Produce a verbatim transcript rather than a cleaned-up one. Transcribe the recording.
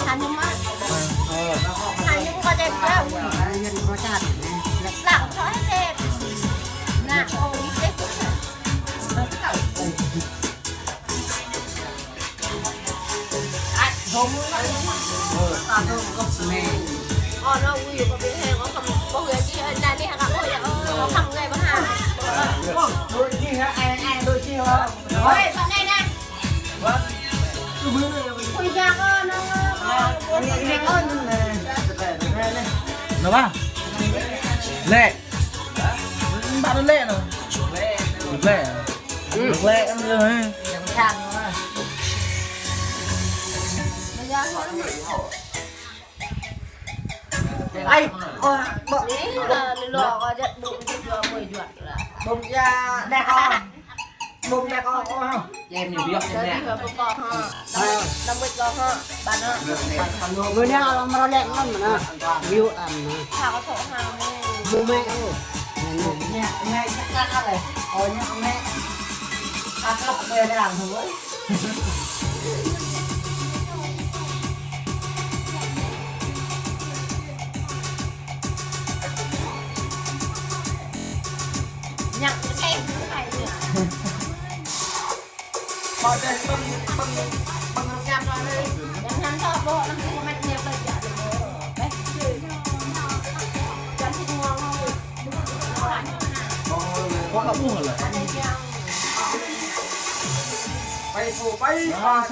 Hanyum ah. Hanyum kơ dep kơ. Hanyum kơ dep. Lăng thôi dep. Nah, oh, ini dep. Ai, hôm nay. Ờ, nó vui, có biết hay, có không, có người gì, ờ, là đi hàng, có người, ờ, có không, người, có hàng. Ôi, đôi chi hả? Ai, ai, đôi chi hả? Ôi, bạn này nè. Ôi, da con, nó. Nó ba. Lĕ. Bạn nó lĕ nó. Lĕ. Lĕ em rồi. Ai, ơ, bơ. Ih, lơ, lơ, lơ, kơ jăt bŭk, jăt jua, mơi juăt lah. Bŭk ya, đe kơ. Bŭk đe kơ, kơ, hă. Em ñu biok em nè. Jăt jua bŭk kơ, hă. Năm mươi, năm mươi kơ, hă. Bạn hă. Người đe kơ, mơ rô lĕ ngăn mơ̆n hă. Biu ăn hă. Thảo kơ thổ hă. Bơ mẹ, ơ. Mẹ, mẹ, chắc chắn là. Ơ, mẹ, mẹ. Ăn lắm, mẹ đang hư. Nhặt cái tem cũng phải được. Bỏ đây, bưng, bưng, bưng rau ngăm vào đây. Nhắm nhắm thôi, bộ nó không có mệt nhiều, bây giờ được bộ. Đấy. Cho thịt ngon không? Có cả buông rồi. Bay, bay.